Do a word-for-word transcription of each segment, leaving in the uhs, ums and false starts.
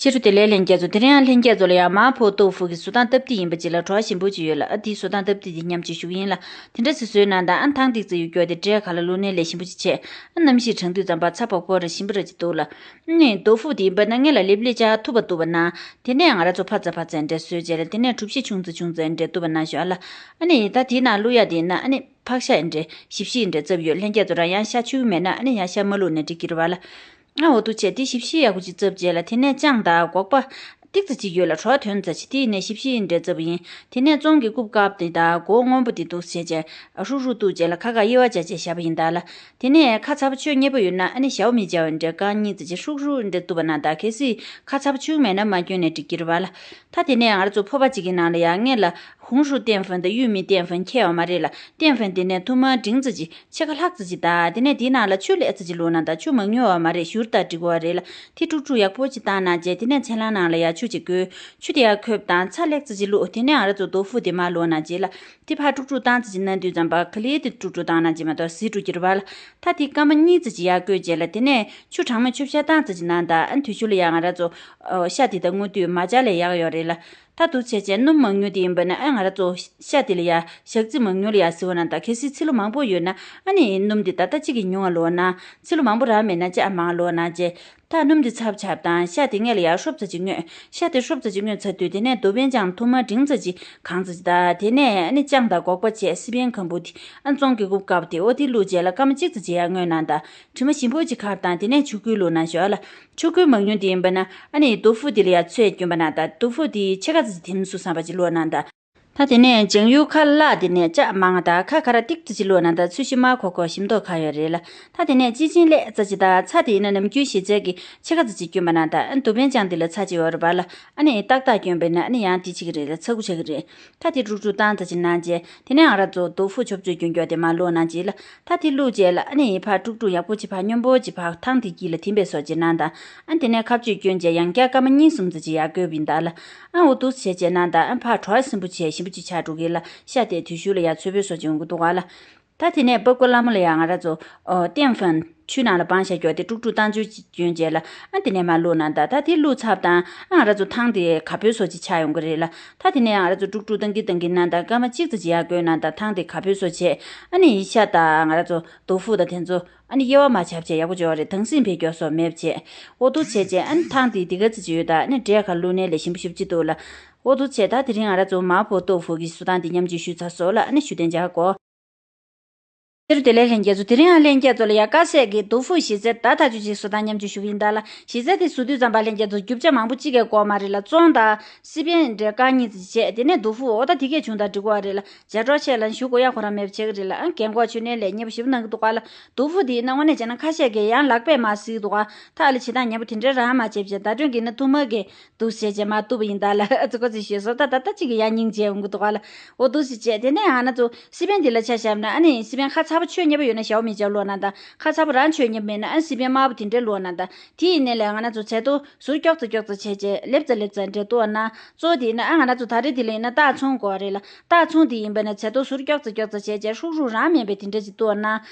ཕྱི་དྲོ་བདེ་ལེགས་ལྷན་རྒྱས་ཚོ། དེ་རིང་ཡང་ལྷན་རྒྱས་ཚོ་ལ་ཡང་མ་ཕོ་ཏོ་ཧྥུ་གི་བཟོ་སྟངས་སྟབས་བདེ་ཡིན་པ་ཅིག་ལ་བྲོ་བ་ཞིམ་པོ་ཅིག་ཡོད་ལ། ཨ་དེའི་བཟོ་སྟངས་སྟབས་བདེ་དེ་མཉམ་ཅིག་ཞུ་གི་ཡིན་ལ། དེ་འདྲ་ཟེར་བཟོས་ན་ད་ཨ་ཐང་ཏིག་ཙམ་ཡོད་རྒྱུ་དེ་འབྲས་ཁ་ལ་བླུགས་ནས་ལས་ཞིམ་པོ་ཅིག་བྱས། ཨ་གནམ་གཤིས་གྲང་དུས་ཙམ་པ་ཚ་བབ་ཀོ་ར་ཞིམ་པོ་ར་ཅིག་འདུག་ལ། ཨ་ནི་ཏོ་ཧྥུ་དེ་ཡིན་པ་ན་ངས་ལ་ལེབ་ལེབ་ཅག་ཐུབ་པ་བཏུབ་པ་ན། དེ་ནས་ང་ར་ཚོ་ཕ་ཙ་ཕ་ཙ་འདྲ་བཟོས་བྱས་ལ། དེ་ནས་གྲུ་བཞི་ཆུང་ཙག་ཆུང་ཙག་འདྲ་བཏུབ་པ་ན་ཞོག་ལ། ཨ་ནི་ད་དེའི་ནང་བླུགས་ཡ་དེ་ཡིན་ན་ཨ་ནི་ཕག་ཤ་འདྲ་ཞིབ་ཞིབ་འདྲ་བཙབས་ཡོད། ལྷན་རྒྱས་ཚོ་རང་ཡང་ཤ་མཆོད་ཀྱི་མེད་ན་ཨ་ནི་ཡང་ཤ་མ་བླུགས་ནས་འགྲིག་གི་རེད་པ་ལ། ཨ་འོ་འདུག་བྱས་དེ་ཞིབ་ཞིབ་ཡག་པོ་ཅིག་བཙབས་བྱས་ལ། དེ་ནས་ཅང་དང་སྒོག་པ་ཏིག་ཙ་ཅིག་ཡོད་ལ་བྲོ་བ་དོན་ཙ་ཅིག་དེ་ཡིན་ནས་ཞིབ་ཞིབ་འདྲ་བཙབས་པ་ཡིན། དེ་ནས་བཙོང་གི་རྐུབ་དཀར་པོ་དེ་དང་སྒོག་སྔོན་པོ་དེ་འདུག་བྱས་བྱས་ཧྲུག་ཧྲུག་གཏུབས་བྱས་ལ་ཁ་ཁ་དབྱེ་བ་བྱས་བྱས་བཞག་པ་ཡིན་ད་ལ། དེ་ནས་ཁ་ཚ་པོ་མཆོད་མཁན་པོ་ཡོད་ན་ཨ་ནི་ཞའོ་མི་ཇའོ་འདྲ་རྐང་གཉིས་ཙ་ཅིག་ཧྲུག་ཧྲུག་འདྲ་གཏུབས་པ་ན་ད། གལ་སྲིད་ཁ་ཚ་པོ་མཆོད་མེད་ན་མ་སྐྱོན་ནས་འགྲིག་གི་རེད་པ་ལ། ད་དེ་ནས་ང་ར་ཚོ་ཕོར་པ་གཅིག་གི་ནང་ལ་ཡང་ངས་ལ་ཧུང་ཧྲུའུ་ཏེན་ཧྥན་དང་ཡུས་མི་ཏེན་ཧྥན་ཁྱད་པར་མ་རེད་ལ། ཏེན་ཧྥན་དེ་ནས་ཐུར་མ་འབྲིང་ཙ་ཅིག་ཕྱེད་ཀ་ལྷག་ཙ་ཅིག་ད། དེ་ནས་དེའི་ནང་ལ་ཆུ་ལྷག་ཙ་ཅིག་བླུགས་ན་ད། ཆུ་མང་ཉུང་བ་མ་རེད། བཞུར་ད་འགྲིག་གི་རེད་ལ། དེ་དཀྲུག་དཀྲུག་ཡག་པོ་ཅིག་བཏང་ན་བྱས། དེ་ནས་ཚལ་སླང་ནང་ལ་ཡང་ཆུ་ཅིག་བསྐོལ། ཆུ་དེ་ཡང་ཁོལ་བཏང་། ཚྭ་ལྷག་ཙ་ཅིག་བླུགས། དེ་ནས་ང་ར་ཚོ་ཏོ་ཧྥུ་དེ་མར་བླུགས་ན་བྱས་ལ། དེ་ཕར་དཀྲུག་དཀྲུག་བཏང་ཙ་ཅིག་ན་དུས་ཙམ་པ་ག་ལེར་དེ་དཀྲུག་དཀྲུག་བཏང་ན་བྱས་མ་གཏོགས་ཟི་འགྲོ་གི་རེད་པ་ལ། ད་དེ་སྐར་མ་གཉིས་ཙ་ཅིག་ཡར་བསྐོལ་བྱས་ལ། དེ་ནས་ཆུ་གྲང་མོ་ཆུ་བཤལ་བཏང་ཙ་ཅིག་ན་ད། ཨ་དུས་ཆུ་ལ་ཡང་ང་ར་ཚོ་ཨོ་ཤ་དེ་ད་སྔོ་དུས་མ་བྱ་ལས་ཡག་ཡོད་རེད་ལ། ད་འདུག་བྱས་བྱས་སྣུམ་མང་ཉུང་དེ་ཡིན་པ་ན་ཨ་ང་ར་ཚོ་ཤ་དེ་ལ་ཡ་ཞག་རྩི་མང་ཉུང་ལ་ཡ་ཟེར་བ་ན་ད། གལ་སྲིད་ཚིལ་ལུ་མང་པོ་ཡོད་ན་ཨ་ནི་སྣུམ་དེ་ད་ལྟ་གཅིག་གིས་ཉུང་བ་བླུགས་ན། ཚིལ་ལུ་མང་པོ་རག་མེད་ན་ཅག་མང་བླུགས་ན་བྱས། ད་སྣུམ་དེ་ཚབ་ཆབ་དང་ཤ་དེ་ངས་ལ་ཡ་ཧྲོབ་ཙ་ཅིག་བརྔོས། ཤ་དེ་ཧྲོབ་ཙ་ཅིག་བརྔོས་ཚར་དུས་དེ་ནས་རྡོ་བན་ཅང་ཐུར་མ་འབྲིང་ཙ་ཅིག་གང་ཙ་ཅིག་ད། དེ་ནས་ཨ་ནི་ཅང་དང་སྒོག་པ་བྱས། སི་པན་ཁམ་བུ་དེ་ཨ་བཙོང་གི་རྐུབ་དཀར་པོ་དེ་ཨོ་དེ་བླུགས་བྱས་ལ་སྐར་མ་གཅིག་ཙ་ཅིག་ཡར་བརྔོས་ན་ད། དྲི་མ་ཞིམ་པོ་ཅིག་ཁར་དང་། དེ་ནས་ཆུ་ཁོལ་བླུགས་ན་ཞོག་ལ། ཆུ་ཁོལ་མང་ཉུང་དེ་ཡིན་པ་ན་ཨ་ནི་ཏོ་ཧྥུ་དེ་ལ་ཡ་ཚོས་སྐྱོན་པ་ན་ད། ཏོ་ཧྥུ་དེ་ཕྱེད་ཀ་ཙམ་དེ་མི་སུ་བསམ་པ་ཅིག་བླུགས་ན་ད། ད་དེ་ནས་ལྗང་གཡུ་ཁ་ལག་དེ་ནས་ཅག་མང་ད། ཁ་ཁ་ར་ཏིག་ཙམ་ཅིག་བླུགས་ན་ད། ཚོས་གཞི་དམར་ཁོག་ཁོག་ཞིམ་མདོག་ཁ་ཡོད་རེད་ལ། ད་དེ་ནས་ཅི་ཅིན་ལྷག་ཙམ་ཅིག་ད། ཚྭ་དེ་ཡིན་ན་ནམ་རྒྱུན་བཞེས་ཚད་ཀྱི་ཕྱེད་ཀ་ཙམ་ཅིག་སྐྱོན་པ་ན་ད། ཨ་རྡོ་བན་ཅང་དེ་ལ་ཚྭ་ཅིག་ཡོད་རེད་པ་ལ། ཨ་ནི་ཏག་ཏག་སྐྱོན་པས་ན་ཨ་ནི་ཡང་དེ་ཆེ་གི་རེད་ལ། ཚྭ་ཁུ་ཆགས་ཀྱི་རེད། ད་དེ་དཀྲུག་དཀྲུག་བཏང་ཙ་ཅིག་ན་བྱས། དེ་ནས་ང་ར་ཚོ་ཏོ་ཧྥུ་ཆོབ་ཚོད་སྐྱོན་སྐྱོན་དེ་མར་བླུགས་ན་བྱས་ལ། ད་དེ་བླུགས་བྱས་ལ་ཨ་ནི་ཕར་དཀྲུག་དཀྲུག་ཡག་པོ་ཅིག་ཕར་སྙོམས་པོ་ཅིག་ཕར་ཐང་དེ་དཀྱིལ་ལ་ཐིམ་པའི་བཟོ་ཅིག་གནང་དང་། ཨ་དེ་ནས་ཁ་གཅོད་སྐྱོན་བྱས་ཡང་བསྐྱར་སྐར་མ་གཉིས་གསུམ་ཙམ་ཅིག་ཡར་བསྐོལ་བ་ཡིན་ད་ལ། ཨ་འོ་འདུག་བྱས་བྱས་གནང་དང་། ཨ་ཕར་བྲོ་བ་སིམ་པོ་བྱས་ཞིམ་པོ་ཅིག་ཆགས་འགྲོ་གི་ལ། ཤ་དེ་དུས་ཤུལ་ལ་ཡར་ཚོས་པའི་བཟོ་ཅིག་འོང་གི་འདུག་ག་ལ། ད་དེ་ནས་པགས་ཀོ་ལ་མོ་ལ་ཡང་ང་ར་ཚོ་ཨོ་ཏེན་ཧྥན་ཆུ་ནང་ལ་སྦངས་བཞག་རྒྱུ་དེ་དཀྲུག་དཀྲུག་བཏང་ཆུ་ཅིག་སྐྱོན་བྱས་ལ། ཨ་དེ་ནས་མར་བླུགས་ན་ད། ད་དེ་བླུགས་ཚར་དང་ཨ་ང་ར་ཚོ་ཐང་དེ་ག་པོའི་བཟོ་ཅིག་ཆགས་ཡོང་གི་རེད་ལ། ད་དེ་ནས་ང་ར་ཚོ་དཀྲུག་དཀྲུག་བཏང་གི་བཏང་གི་གནང་དང་། སྐར་མ་གཅིག་ཙམ་ཅིག་ཡར་བསྐོལ་གནང་དང་། ཐང་དེ་ག་པོའི་བཟོ་བྱས། ཨ་ནི་ཤ་དང་ང་ར་ཚོ་ཏོ་ཧྥུ་དང་དེ་ཚོ་ཨ་ནི་དབྱེ་བ་མ་ཆགས་བྱས་ཡག་པོ་འཇོག་རེད། དྭངས་སིང་བས་སྐྱོ་སོགས་མེད་བྱས། འོ་འདུག་བྱས་བྱས་ཨ་ནི་ཐང་དེ་དེ་ག་ཙམ་ཅིག་ཡོད་ད། ཨ་ནི་འབྲས་ཁ་བླུགས་ནས་ལས་ཞིམ་པོ་ཞིམ་པོ་ཅིག་འདུག་ལ། འོ་འདུག་བྱས་ད་དེ་རིང་ང་ར་ཚོ་མ་ཕོ་ཏོ་ཧྥུ་གི་བཟོ་སྟངས་དེ་མཉམ་སྤྱོད་ཞུས་ཚར་སོང་ལ། ཨ་ནི་ཞུ་དན་འཇགས་གོ། ཕྱི་དྲོ་བདེ་ལེགས་ལྷན་རྒྱས་ཚོ། དེ་རིང་ཡང་ལྷན་རྒྱས་ཚོ་ལ་ཡ་དཀར་ཟས་ཀྱི་ཏོ་ཧྥུ་གཞི་རྩའི་ད་ཐག་ཆོད་ཅིག་བཟོ་སྟངས་མཉམ་སྤྱོད་ཞུ་གི་ཡིན་ད་ལ། གཞི་རྩ་དེ་བཟོ་དུས་ཙམ་པ་ལྷན་རྒྱས་ཚོ་རྒྱུ་ཆ་མང་པོ་གཅིག་གས་དགོས་མ་རེད་ལ། བཙོང་དང་སི་པན་འདྲ་རྐང་གཉིས་ཙམ་བྱས། དེ་ནས་ཏོ་ཧྥུ་འོ་ད་དེ་གས་བྱུང་ད་འགྲིག་གོ་རེད་ལ། ཇ་གྲོགས་ཆེ་ལ་ཞུ་དགོས་ཡ་ཁོ་རང་མེད་པ་བྱེད་ཀྱི་རེད་ལ། ཨང་རྒན་གོག་ཆུ་ནན་ལས་མཉེས་པོ་ཞེ་པོ་གནང་གི་འདུག་ག་ལ། ཏོ་ཧྥུ་དེ་ཡིན་ན་དངོས་གནས་བྱས་ན་ཁ་ཤས་ཀྱིས་ཡང་ལག་པས་མར་བཟི་གི་འདུག་ག། ད་ཨ་ལས་བྱེད་སྟངས་ཉེས་པོ་དེ་འདྲའི་རང་མ་བྱེད་བྱས། ད་དྲོན་གྱི་ན་ཐུར་མ་གིས་འདུག་བྱས་བྱས་མར་གཏུབ་པ་ཡིན་ད་ལ། ཨ་ཙི་ཀོ་ཙི་ཞུས་སོང་། ད་ད་ལྟ་གཅིག་གིས་ཡང་སྙིང་རྗེ་འོང་གི་འདུག་ག་ལ། འོ་འདུག་སེ་བྱས། དེ་ནས་ང་རང་ཚོ་སི་པན་འདི་ལ་ཆ་བཞག་ན། ཨ་ནི་སི་པན་ཁ་ཚ་པོ་མཆོད་མཁན་པོ་ཡོད་ན་ཞའོ་མི་ཇའོ་བླུགས་ན་ད། ཁ་ཚ་པོ་རང་མཆོད་མཁན་པོ་མེད་ན་ཨ་སི་པན་དམར་པོ་དེ་འདྲ་བླུགས་ན་ད། དེ་ཡིན་ནའི་ལས་ང་རང་ཚོ་ཚལ་ཏོ་ཟུར་ཀྱོག་ཙེ་ཀྱོག་ཙེ་བྱས་བྱས། ལེབ་ཙེ་ལེབ་ཙེ་འདྲ་གཏུབ་ན། གཙོ་བོ་དེ་ཡིན་ན་ཨ་ང་རང་ཚོ་ད་རེས་དེ་ལ་ཡིན་ན་སྟག་ཚོང་དགོས་རེད་ལ། སྟག་ཚོང་དེ་ཡིན་པ་ན་ཚལ་ཏོ་ཟུར་ཀྱོག་ཙེ་ཀྱོག་ཙེ་བྱས་བྱས་ཧྲུག་ཧྲུག་རང་མིན་པའི་དེ་འདྲ་ཅིག་གཏུབ་ན།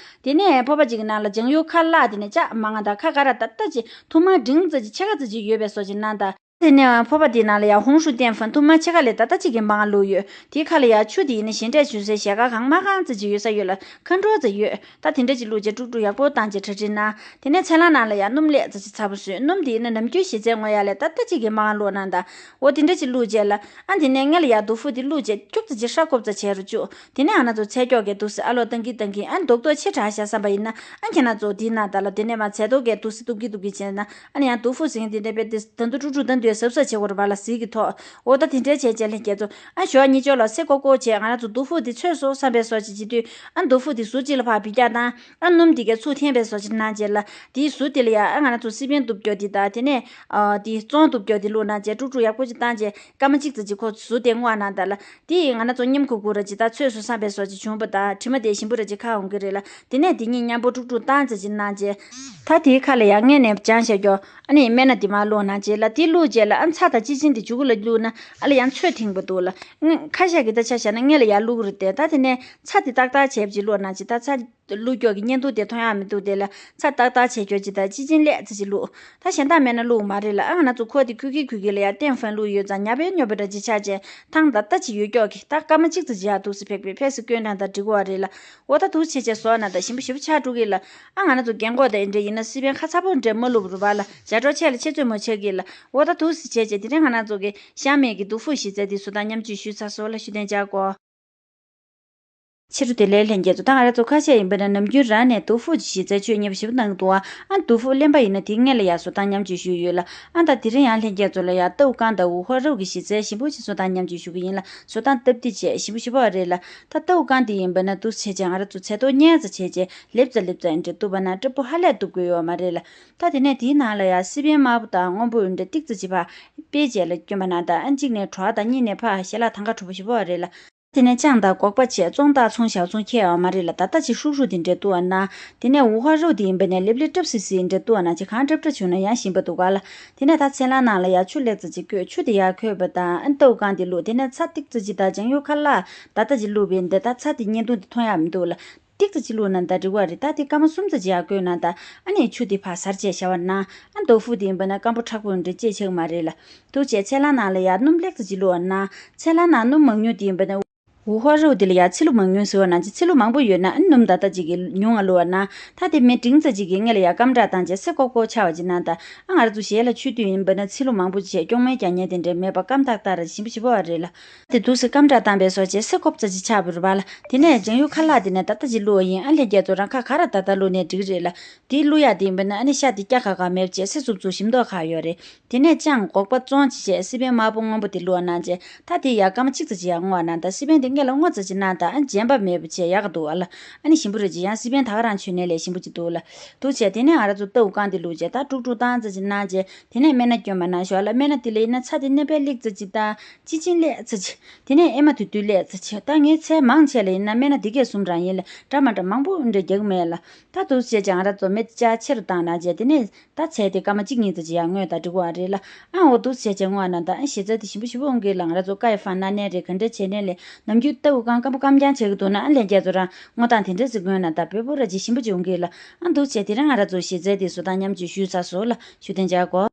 དེ་ནས་ཕོར་པ་གཅིག་གི་ནང་ལ་ལྗང་གཡུ་ཁ་ལག་དེ་ནས་ཅག་མང་ང་དང་། ཁ་ཁ་ར་ད་ལྟ་ཅིག་ཐུར་མ་འབྲིང་ཙེ་ཅིག་ཕྱེད་ཀ་ཙེ་ཅིག་ཡོད་པའི་བཟོ་ཅིག་གནང་དང་། དེ་ནས་ཕོར་པ་དེའི་ནང་ལ་ཡང་ཧུང་ཧྲུའུ་ཏེན་ཧྥན་ཐུར་མ་ཕྱེད་ཀ་ལས་ད་ལྟ་གཅིག་གི་མང་བླུགས་ཡོད། དེའི་ཁ་ལ་ཡང་ཆུ་དེ་ཡིན་ན་ཞིང་འབྲས་བྱུག་སའི་ཞལ་ཁ་གང་མ་གང་ཙམ་ཅིག་ཡོད་ས་ཡོད་ལ། མཁའ་འགྲོ་ཙམ་ཡོད། ད་དེ་འདྲ་ཅིག་བླུགས་རྗེས་དཀྲུག་དཀྲུག་ཡག་པོ་བཏང་རྗེས་གྲ་སྒྲིག་གནང་། དེ་ནས་ཚལ་སླང་ནང་ལ་ཡང་སྣུམ་ལྷག་ཙམ་ཅིག་ཚ་པོ་བཟོས། སྣུམ་དེ་ཡིན་ན་ནམ་རྒྱུན་གཞི་རྩའི་ངོ་ཡ་ལས་ད་ལྟ་གཅིག་གི་མང་བླུགས་གནང་དང་། འོ་དེ་འདྲ་ཅིག་བླུགས་རྗེས་ལ། ཨ་དེ་ནས་སྔོན་ལ་ཡང་ཏོ་ཧྥུ་དེ་བླུགས་རྗེས་ཁྱུག་ཙམ་ཅིག་ཧྲ་ཀོབ་ཙམ་བྱས་རུ་བཅུག་དེ་ནས་ཨ་ང་ཚོ་ཚལ་སྐྱོག་གིས་འདུག་སེ་ཨ་ལོ་བཏང་གིན་བཏང་གིན། ཨ་རྡོག་རྡོག་ཆེ་དྲགས་བཞག་བསམ་པ་ཡིན་ན། ཨ་ཁྱེད་རང་ཚོ་དེའི་ནང་ད་ལ་དེ་ནས་མ་ཚལ་ཏོ་གིས་འདུག་སེ་གཏུབ་གིན་གཏུབ་གིན་བྱས་ན། ཨ་ནི་ཡང་ཏོ་ཧྥུ་ཟེར་མཁན་དེ་འདྲ་དཔེ་དེ་ད་དུང་དཀྲུག་དཀྲུག་ད་དུང་གཟབ་གཟབ་བྱེད་དགོས་རེད་པ་ལ། ཟིལ་གྱིས་ཐོགས། འོ་ད་དེ་འདྲ་བྱས་བྱས་ལྷན་རྒྱས་ཚོ། ཨ་ཞོགས་གཉིད་ཅོག་ལ་སེ་ཀོ་ཀོ་བྱས། ང་རང་ཚོ་ཏོ་ཧྥུ་དེ་ཚོས་སོ་བསམ་པའི་བཟོ་ཅིག་བྱེད་དུས། ཨ་ཏོ་ཧྥུ་དེ་ཟུར་གཅིག་ལ་ཕར་ཕུད་རྒྱག་དང་། ཨ་སྣུམ་དེ་གས་ཚུར་འཐེན་པའི་བཟོ་ཅིག་གནང་རྗེས་ལ། དེའི་ཟུར་དེ་ལ་ཡ་ཨ་ང་རང་ཚོ་སི་པན་གཏུབ་རྒྱུ་དེ་དང་། དེ་ནས་ཨ་དེ་བཙོང་གཏུབ་རྒྱུ་དེ་བླུགས་གནང་རྗེས་དཀྲུག་དཀྲུག་ཡག་པོ་ཅིག་བཏང་རྗེས། སྐར་མ་གཅིག་ཙམ་ཅིག་ཁོ་ཟུར་དེ་བརྔོས་གནང་དང་ལ། དེ་ཡིས་ང་རང་ཚོ་མཉམ་ཁུག་ཁུག་ར་ཅིག་ད་ཚོས་སོ་བསམ་པའི་བཟོ་ཅིག་བྱུང་བ་དང་། དྲི་མ་དེ་ཞིམ་པོ་ར་ཅིག་ཁ་འོང་གི་རེད་ལ། དེ་ནས་དེ་གཉིས་མཉམ་པོ་དཀྲུག་དཀྲུག་བཏང་ཙམ་ཅིག་གནང་རྗེས། ད་དེའི་ཁ་ལ་ཡ་སྔོན་ནས་སྦྱངས་བཞག་རྒྱུ་ཨ་ནི་སྨན་སྣ་དེ་མར་བླུགས་གནང་རྗེས་ལ། དེ་བླུགས་རྗེས་ལ་ཨ་ཚྭ་དང་ཅི་ཅིན་དེ་མཇུག་གུ་ལ་བླུགས་ན་ཨ་ལ་ཡང་ཚོས་ཐིང་པོ་འདུག་ལ། ཁ་ཤས་ཀྱིས་ད་ཆ་བཞག་ན་སྔོན་ལ་ཡ་བླུགས་རེད་དེ། ད་དེ་ནས་ཚྭ་དེ་ཏག་ཏག་བྱས་པ་ཅིག་བླུགས་གནང་རྗེས། ད་ཚྭ་ བླུགས་ཀྱོག་གི་བརྙན་ཐུང་དེ་མཐོང་ཡག་མི་འདུག་དེ་ལ་ཚྭ་ཏག་ཏག་བྱས་ཀྱོག་ཅིག་དང་གཅི་གཅིན་ལེ་ཙི་ཅིག་བླུགས། ད་གཞན་དག་མེད་ན་བླུགས་མ་རེད་ལ། ཨ་ང་ཚོ་ཁོ་དེ་ཁུ་གི་ཁུ་གི་ལ་ཡ་ཏན་ཧྥན་བླུགས་ཡོད་ཙང་ཉབ་པའི་ཉོབ་པའི་འདྲ་ཅིག་ཆགས་བྱས་ཐང་ཏག་ཏག་ཅིག་ཡོད་ཀྱོག་གི། ད་སྐར་མ་གཅིག་ཙི་ཅིག་ཡར་འདུག་སེ་ཕེབས་པའི་ཕེབས་སུ་བསྐྱོན་ན་ད་འགྲིག་གོ་བ་རེད་ལ། འོ་ད་འདུག་བྱས་བྱས་བཟོ་ན་ད་ཞིམ་པོ་ཞེ་པོ་ཆགས་འགྲོ་གི་ལ། ཨ་ང་ཚོ་རྒན་གོག་དང་འདྲ་ཡིན་ན་སི་པན་ཁ་ཚ་པོ་འདྲ་མ་བླུགས་རུ་བ་ལ་ཇ་གྲོགས་ཆེ་ལ་ཆེ་ཚོད་མོ་ཆེ་གི་ལ། འོ་ད་འདུག་སེ་བྱས་བྱས་དེ་རིང་ང་ཚོ་གི་ཤ་མེད་ཀྱི་དུ་ཧྥུ་གཞི་རྩའི་དེ་བཟོ་སྟངས་མཉམ་སྤྱོད་ཞུས་ཚར་སོང་ལ། ཞུ་དན་ཅག་གོ། ཕྱི་རུ་དེ་ལས་ལྷན་རྒྱས་ཚོ། ད་ང་རང་ཚོ་ཁ་ཤས་ཡིན་པ་ན་ནམ་རྒྱུན་རང་ནས་དུ་ཧྥུ་གཞི་རྩའི་ཆོས་ཉེ་བ་ཞིབ་གནང་འདུག་ཨ་དུ་ཧྥུ་གླེན་པ་ཡིན་ན་དེ་སྔས་ལ་ཡ་བཟོ་སྟངས་མཉམ་སྤྱོད་ཞུས་ཡོད་ལ། ཨ་ད་དེ་རིང་ཡང་ལྷན་རྒྱས་ཚོ་ལ་ཡ་ཏའུ་ཀང་དང་ཝུ་ཧོ་རའུ་གི་གཞི་རྩའི་ཞིམ་པོ་ཞིག་བཟོ་སྟངས་མཉམ་སྤྱོད་ཞུ་གི་ཡིན་ལ། བཟོ་སྟངས་སྟབས་བདེ་བྱས་ཞིམ་པོ་ཞིབ་པ་རེད་ལ། ད་ཏའུ་ཀང་དེ་ཡིན་པ་ན་འདུག་སེ་བྱས་བྱས་ང་རང་ཚོ་ཚལ་ཏོག་ཉལ་ཙམ་བྱས་བྱས་ལེབ་ཙམ་ལེབ་ཙམ་འདྲ་གཏུབ་པ་ན་སྐྲ་སྤུ་ཧ་ལས་གཏུབ་དགོས་ཡོད་མ་རེད་ལ། ད་དེ་ནས་དེའི་ནང་ལ་ཡ་སི་པན་དམར་པོ་དང་སྔོན་པོ་འདྲ་ཏིག་ཙམ་ཅིག་ཕར་སྤེལ་བྱས་ལ་བསྐྱོན་པ་ན་ད་ཨ་གཅིག་ནས་བྲོ་བ་དང་གཉིས་ནས་ཕར་ཞལ་ལག་ཐང་ག་དྲོ་པོ་ཞིབ་པོ་རེད་ལ། དེ་ནས་ཅང་དང་སྒོག་པ་བྱས་བཙོང་སྟངས་ཚོང་ཞག་ཚོང་ཁྱད་ཡོད་མ་རེད་ལ། ད་ལྟ་ཅིག་ཧྲུག་ཧྲུག་དེ་འདྲ་གཏུབ་པ་ན། དེ་ནས་ཝུ་ཧོ་རའུ་དེ་ཡིན་པ་ནས་ལེབ་ལེབ་སྲབ་སིབ་སིབ་འདྲ་གཏུབ་པ་ན་ཅིག་གང་སྲབ་སྲབ་བྱུང་ན་ཡང་ཞིམ་པ་འདུག་ག་ལ། དེ་ནས་ད་ཚལ་སླང་ནང་ལ་ཡ་ཆུ་ལེགས་ཙམ་ཅིག་བསྐོལ། ཆུ་དེ་ཡར་ཁོལ་བ་དང་ཨ་ཏའུ་ཀང་དེ་བླུགས། དེ་ནས་ཚྭ་ཏིག་ཙམ་ཅིག་དང་ལྗང་ཡུ་ཁ་ལག་ད་ལྟ་ཅིག་བླུགས་པས་འདི་ད་ཚྭ་དེ་བརྙན་ཐུང་དེ་མཐོང་ཡག་མི་འདུག་ལ། ཏིག་ཙམ་ཅིག་བླུགས་ན་ད་འགྲིག་པ་རེད། ད་དེ་སྐར་མ་གསུམ་ཙམ་ཅིག་ཡར་བསྐོལ་ན་ད་ཨ་ནི་ཆུ་དེ་ཕར་ཟར་བྱས་བཞག་པ་ན་ཨ་དུ་ཧྥུ་དེ་ཡིན་པ་ན་སྐམ་པོ་མཁྲེགས་པོ་འདྲ་ཅིག་ཆགས་མ་རེད་ལ། འདུག་བྱས་ཚལ་སླང་ནང་ལ་ཡར་སྣུམ་ལེགས་ཙམ་ཅིག་བླུགས་པ་ན། ཚལ་སླང་ནང་སྣུམ་མང་ཉུང་དེ་ཡིན་པ་ན། ཝུ་ཧོ་རའུ་དེ་ལ་ཡ་ཚིལ་ལུ་མང་ཉུང་ཟེར་བ་ནང་བཞིན་ཚིལ་ལུ་མང་པོ་ཡོད་ན་ཨ་ནི་སྣུམ་ད་ལྟ་ཅིག་གི་ཉུང་ང་བླུགས་པ་ན། ད་དེ་མེ་འབྲིང་ཙམ་ཅིག་གི་སྔས་ལ་ཡ་སྐམ་དྲག་བཏང་བྱས་སེ་ཀོག་ཀོག་ཆགས་པ་ཅིག་ན་ད་ཨ་ང་རང་ཚོ་ཞལ་ལ་མཆོད་དུས་ཡིན་པ་ན་ཚིལ་ལུ་མང་པོ་བྱས་སྐྱོག་མེ་རྒྱག་མཁན་དེ་འདྲ་མེད་པ་སྐམ་ཏག་ཏག་རེད། ཞིམ་པོ་ཞིམ་པོ་བ་རེད་ལ། དེ་འདུག་སེ་སྐམ་དྲག་བཏང་པའི་སོ་བྱས་སེ་ཀོབ་ཙམ་ཅིག་ཆགས་པ་རེད་པ་ལ། དེ་ནས་ལྗང་ཡུ་ཁ་ལག་དེ་ནས་ད་ལྟ་ཅིག་བླུགས་པ་ཡིན། ཨ་ལྷན་རྒྱས་ཚོ་རང་ཁ་ག་ར་ད་ལྟ་བླུགས་ནས་འགྲིག་རེད་ལ། དེ་བླུགས་ཡག་དེ་ཡིན་པ་ན་ཨ་ནི་ཤ་དེ་སྐྱ་ཁ་ཁ་མེད་བྱས་སེ་ཙུབ་ཙུབ་ཞིམ་མདོག་ཁ་ཡོད་རེད། དེ་ནས་ཅང་སྒོག་པ་བཙོང་བྱས་བྱས་སི་པན་དམར་པོ་སྔོན་པོ་དེ་བླུགས་པ་གནང་བྱས་ད་དེ་ཡར་སྐར་མ་གཅིག་ཙམ་ཅིག་ཡར་སྔོ་བ་གནང་། ད་སི་པན་དེ་སྔས་ལ་སྔོ་ཙམ་ཅིག་གནང་ད་ཨ་ནི་རྗེན་པ་མེད་པ་བྱས་ཡག་ག་འདུག་བ་ལ། ཨ་ནི་ཞིམ་པོ་རེད་ཅིག་ཡང་སི་པན་ད་ག་རང་མཆོད་ནས་ལས་ཞིམ་པོ་ཅིག་འདུག་ལ། འདུག་བྱས་དེ་ནས་ང་རང་ཚོ་ཏའུ་ཀང་དེ་བླུགས་བྱས་ད་དཀྲུག་དཀྲུག་བཏང་ཙམ་ཅིག་གནང་བྱས་དེ་ནས་སྨན་སྣ་བསྐྱོན་པ་གནང་ཞོར་ལ་སྨན་སྣ་དེ་ལ་ཡིན་ན་ཚྭ་དེ་སྣོན་པ་ལེགས་ཙམ་ཅིག་དང་གཅི་ཅིན་ལེགས་ཙམ་ཅིག་དེ་ནས་ཨེ་མ་དུ་དུ་ལེགས་ཙམ་ཅིག་ད་ངའི་ཚལ་མང་ཆེ་ལ་ཡིན་ན་སྨན་སྣ་དེ་གས་གསུམ་རང་ཡིན་ལ་འདྲ་མ་འདྲ་མང་པོ་འདྲ་རྒྱག་མེད་ལ། ད་འདུག་བྱས་ཀྱང་ང་རང་ཚོ་མེ་ལྕགས་ཆེ་རུ་བཏང་གནང་བྱས་དེ་ནས་ད་ཚལ་དེ་སྐར་མ་གཅིག་གཉིས་ཙམ་ཅིག་ཡར་སྔོན་ད་འགྲིག་གི་རེད་ལ། ཨ་འོ་འདུག་བྱས་ཀྱང་སྔོ་ན་ད་ཨ་ཞེ་ཚ་དེ་ཞིམ་པོ་ཞིམ་པོ་འོང་གི་ལ། ང་རང་ཚོ་ཀ་ཡི་ཧྥང་ན་ནས་རེད་ག་འདྲ་བྱས་ནས་ལས་ནམ་རྒྱུན་ལྟ་བུ་གང་སྐམ་པོ་སྐམ་རྐྱང་བྱེད་གི་འདུག་ན་ཨ་ལས་རྒྱ་ཚོ་རང་སྔོ་སྟངས་དེ་འདྲ་ཟིག་སྔོན་ན་ད་བོད་པོ་ར་ཅིག་ཞིམ་པོ་ཅིག་འོང་གི་ལ། ཨ་འདུག་བྱས་དེ་རིང་ང་རང་ཚོ་ཞེ་ཚ་དེ་བཟོ་སྟངས་མཉམ་སྤྱོད་ཞུས་ཚར་སོང་ལ། ཞུ་དན་ཅག་གོ།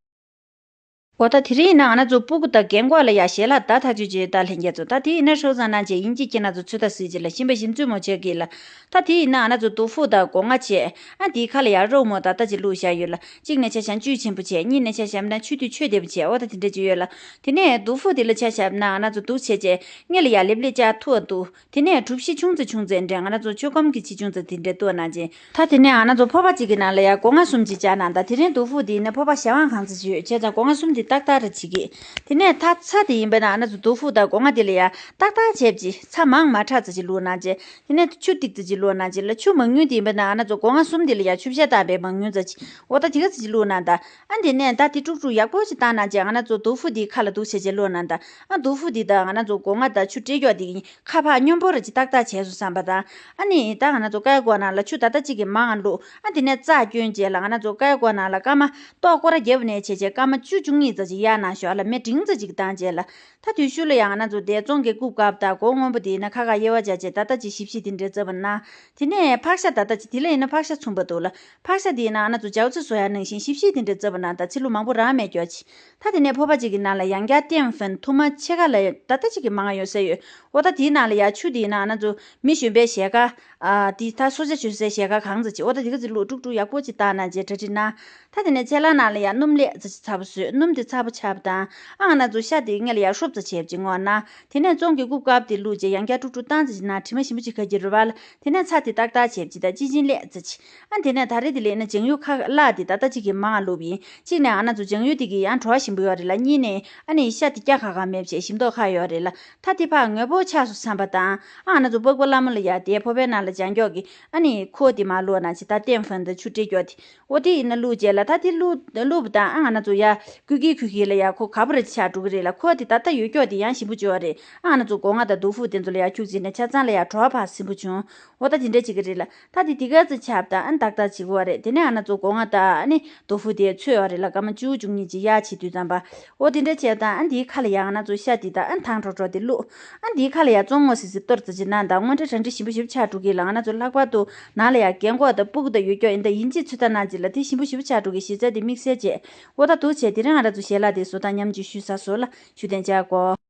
འོ་ད་དེ་རིང་ཡིན་ན་ང་རང་ཚོ་སྤུ་གུ་དང་རྒན་གོག་ལ་ཡ་ཞལ་ལག་ད་ཐག་ཆོད་ཅིག་ད་ལྷན་རྒྱས་ཚོ་ད་དེ་ཡིན་ན་ཧྲོ་ཚང་ནང་བྱས་ཡིན་གཅིག་ཁྱེད་རང་ཚོ་ཚོད་ལྟ་སྲིད་ཅིག་ལ་ཞིམ་པ་ཞིམ་ཚོད་མོ་བྱེད་གི་ལ། ད་དེ་ཡིན་ན་ང་རང་ཚོ་དུ་ཧྥུ་དང་སྒོ་ང་བྱས་ཨ་དེའི་ཁ་ལ་ཡ་རོ་མོ་ད་ད་ཅིག་བླུགས་བཞག་ཡོད་ལ། གཅིག་ནས་ཆ་བཞག་བཅུད་ཆེན་པོ་བྱས་གཉིས་ནས་ཆ་བཞག་ན་ཆུ་དེ་ཆོས་བདེ་པོ་བྱས་འོ་ད་དེ་འདྲ་ཅིག་ཡོད་ལ། དེ་ནས་དུ་ཧྥུ་དེ་ལ་ཆ་བཞག་ན་ང་རང་ཚོ་འདུག་བྱས་བྱས་སྔས་ལ་ཡ་ལེབ་ལེབ་ཅག་ཐུག་འདུག་དེ་ནས་གྲུ་བཞི་ཆུང་ཙེ་ཆུང་ཙེ་འདྲ་ང་རང་ཚོ་ཆུ་སྐམ་གྱི་ཆེ་ཆུང་ཙེ་དེ་འདྲ་བཏོན་གནང་ཅིང་། ད་དེ་ནས་ང་རང་ཚོ་ཕོར་པ་གཅིག་གི་ནང་ལ་ཡ་སྒོ་ང་གསུམ་ཅིག་བཅག་གནང་། ད་དེ་རིང་དུ་ཧྥུ་དེ་ཡིན་ན་ཕོར་པ་ཞལ་དབང་གང་ཙམ་ཞིག་ཡོད་བྱས་ཙང་སྒོ་ང་གསུམ་དེ་ཏག་ཏག་རེ་བྱེད་ཀྱི། དེ་ནས་ད་ཚྭ་དེ་ཡིན་པ་ན་ང་རང་ཚོ་དུ་ཧྥུ་དང་སྒོ་ང་དེ་ལ་ཡ་ཏག་ཏག་བྱས་ཅིག་ཚྭ་མང་མ་དྲགས་ཙམ་ཅིག་བླུགས་གནང་བྱས། དེ་ནས་ཆུ་ཏིག་ཙམ་ཅིག་བླུགས་གནང་བྱས་ལ། ཆུ་མང་ཉུང་དེ་ཡིན་པ་ན་ང་རང་ཚོ་སྒོ་ང་གསུམ་དེ་ལ་ཡ་ཆུ་བཤལ་བཏང་པའི་མང་ཉུང་ཙམ་ཅིག་འོ་ད་དེ་ག་ཙམ་ཅིག་བླུགས་གནང་། ད་ཨ་དེ་ནས་ད་དེ་དཀྲུག་དཀྲུག་ཡག་པོ་ཅིག་བཏང་གནང་བྱས་ང་རང་ཚོ་དུ་ཧྥུ་དེའི་ཁ་ལ་འདུག་བྱས་བྱས་བླུགས་གནང་། ད་ཨ་དུ་ཧྥུ་དེ་དང་ང་རང་ཚོ་སྒོ་ང་དང་ཆུ་སྤྲད་ཀྱོག་དེ་ཡིན། ཁ་ཕར་སྙོམས་པོ་ར་ཅིག་ཏག་ཏག་བྱས་སོང་བསམ་པ་དང་། ཨ་ནི་ད་ང་རང་ཚོ་ཀ་ཡ་སྒོ་ནང་ལ་ཆུ་ད་ལྟ་གཅིག་གི་མང་ང་བླུགས། ཨ་དེ་ནས་རྩ་བསྐྱོན་བྱས་ལ་ང་རང་ཚོ་ཀ་ཡ་སྒོ་ནང་ལ་སྐར་མ་ཏོག་སྐོར་ར་བརྒྱབ་ནས་བྱས་བྱས་སྐར་མ་བཅུ་བཅུ་གཉིས་ཙམ་ཅིག་གཡར་གནང་ཞོག་ལ། མེ་འབྲིང་ཙམ་ཅིག་བཏང་བྱས་ལ། ད་དུས་ཤུལ་ལ་ཡང་ང་རང་ཚོ་དེ་བཙོང་གི་རྐུབ་བཀབ་དང་སྒོ་སྔོན་པོ་དེ་ཡིན་ན་ཁ་ཁ་དབྱེ་བ་བྱས་བྱས་ད་ལྟ་ཅིག་ཞིབ་ཞིབ་དེ་འདྲས་བརྩེགས་པ་ན། དེ་ནས་ཕག་ཤ་ད་ལྟ་ཅིག་དེ་ལ་ཡིན་ན་ཕག་ཤ་ཚུན་པ་འདུག་ལ། ཕག་ཤ་དེ་ཡིན་ན་ང་རང་ཚོ་ཇའུ་ཚི་བཟོ་ཡ་ནང་བཞིན་ཞིབ་ཞིབ་དེ་འདྲས་བརྩེགས་པ་ན་ད་ཚིལ་ལུ་མང་པོ་རང་མེད་ཀྱོག་ཅིག་ད་དེ་ནས་ཕོར་པ་གཅིག་གི་ནང་ལ་ཡང་བསྐྱར་ཏན་ཧྥན་ཐུར་མ་ཕྱེད་ཀ་ལ་ད་ལྟ་གཅིག་གི་མང་ང་ཡོད་ས་ཡོད། འོ་ད་དེའི་ནང་ལ་ཡ་ཆུ་དེ་ཡིན་ན་ང་རང་ཚོ་མི་གཞོན་པའི་ཞལ་དཀར། ཨ་དེ་ད་སོ་ཆ་བྱོས་སའི་ཞལ་དཀར་གང་ཙམ་ཅིག་འོ་ད་དེ་ག་ཙམ་བླུགས་དཀྲུག་དཀྲུག་ཡག་པོ་ཅིག་བཏང་གནང་བྱས་གྲ་སྒྲིག་གནང་། ད་དེ་ནས་ཚལ་སླང་ནང་ལ་ཡ་སྣུམ་ལེ་ཙམ་ཅིག་ཚ་པོ་བཟོས། སྣུམ་དེ་ཚ་པོ་ཆགས་པ་དང་ཨ་ང་རང་ཚོ་ཤ་དེ་སྔས་ལ་ཡ་ཧྲུབ་ཙམ་བྱས་པ་ཅིག་བརྔོས་གནང་། དེ་ནས་བཙོང་གི་རྐུབ་དཀར་པོ་དེ་བླུགས་བྱས་ཡང་བསྐྱར་དཀྲུག་དཀྲུག་བཏང་ཙམ་ཅིག་གནང་། དྲི་མ་ཞིམ་པོ་ཅིག་ཁ་གྱི་རུ་བ་ལ། དེ་ནས་ཚྭ་དེ་ཏག་ཏག་བྱས་པ་ཅིག་དང་གཅི་གཅིན་ལེ་ཙམ་ཅིག་ཨ་དེ་ནས་ད་རེས་དེ་ལས་ན་ལྗང་ཡུ་ཁ་ལག་དེ་ད་ལྟ་གཅིག་གི་མང་ང་བླུགས་པ་ཡིན། གཅིག་ནས་ང་རང་ཚོ་ལྗང་ཡུ་དེ་གི་ཡང་བྲོ་བ་ཞིམ་པོ་ཡོད་རེད་ལ། གཉིས་ནས་ཨ་ནི་ཤ་དེ་སྐྱ་ཁ་ཁ་མེད་བྱས་ཞིམ་མདོག་ཁ་ཡོད་རེད་ལ། ད་དེ་ཕར་ངོ་པོ་ཆགས་སོང་བསམ་པ་དང་ཨ་ང་རང་ཚོ་པགས་པ་ལྷ་མོ་ལ་ཡ་དེ་ཕོར་པའི་ནང་ལ་ལྗང་སྐྱོག་གི་ཨ་ནི་ཁོ་དེ་མར་བླུགས་ན་ཅི་ད་ཏན་ཧྥན་དང་ཆུ་སྤྲད་སྐྱོག་དེ་འོ་དེ་ཡིན་ན་བླུགས་བྱས་ལ། ད་དེ་བླུགས་བླུགས་པ་དང་ཨ་ང་རང་ཚོ་ཡ་ཀུ་ཀི་ཁུ་ཁི་ལ་ཡ་ཁོ་ག་པར་ཆགས་འགྲོ་གི་རེད་ལ། ཁོ་དེ་ད་ལྟ་ཡོད་སྐྱོག་དེ་ཡང་ཞིམ་པོ་བྱོས་པ་རེད། ཨ་ང་རང་ཚོ་སྒོ་ང་དང་དུ་ཧྥུ་དེ་ཚོ་ལ་ཡ་ཁྱུག་ཅིག་ནས་ཆ་ཚང་ལ་ཡ་བྲོ་བ་ཕར་ཟིན་པོ་བྱུང་། འོ་ད་དེ་འདྲ་བྱེད་ཀྱི་རེད་ལ། ད་དེ་དེ་ག་ཚོད་ཆགས་པ་དང་ཨ་ནི་ཏག་ཏག་བྱེད་དགོས་པ་རེད། དེ་ནས་ང་རང་ཚོ་སྒོ་ང་དང་ཨ་ནི་དོ་ཧྥུ་དེ་ཚོས་པ་རེད་ལ། སྐར་མ་བཅུ་བཅུ་གཉིས་ཅིག་གཡར་བྱེད་དུས་ བསམ་པ། འོ་དེ་འདྲ་བྱས་དང་ཨ་འདིའི་ཁ་ལ་ཡང་ང་ཚོ་ཤ་འདི་དང་ཨ་ཐང་ཁྲོ་ཁྲོ་དེ་བླུགས། ཨ་འདིའི་ཁ་ལ་ཡང་བཙོང་ངོ་སི་སི་གཏོར་ཙི་ཅི་ནང་དང་དངོས་འབྲེལ་གྲ་འགྲིག་ཞིམ་པོ་ཞིམ་པོ་ཆགས་འགྲོ་གི་ལ། ང་ཚོ་ལྷག་པར་དུ་ནང་ལ་ཡང་རྒན་གོག་དང་སྤུ་གུ་དང་ཡོད་ཀྱོག་ཡིན་ད་ཡིན་ཅི་ཚོད་ལྟ་གནང་ཅི་ལ་དེ་ཞིམ་པོ་ཞིམ་པོ་ཆགས་འགྲོ་གི་གཞི་རྩ་དེ་དམིགས་བསལ་བྱས། འོ་ད་འདུག་བྱས་དེ་རིང་ང་ར་ཚོ་ཞལ་ལག་དེ་བཟོ་སྟངས་མཉམ་གཅིག་ཞུས་ཚར་སོང་ལ་ཞུ་དན་བྱ་གོ།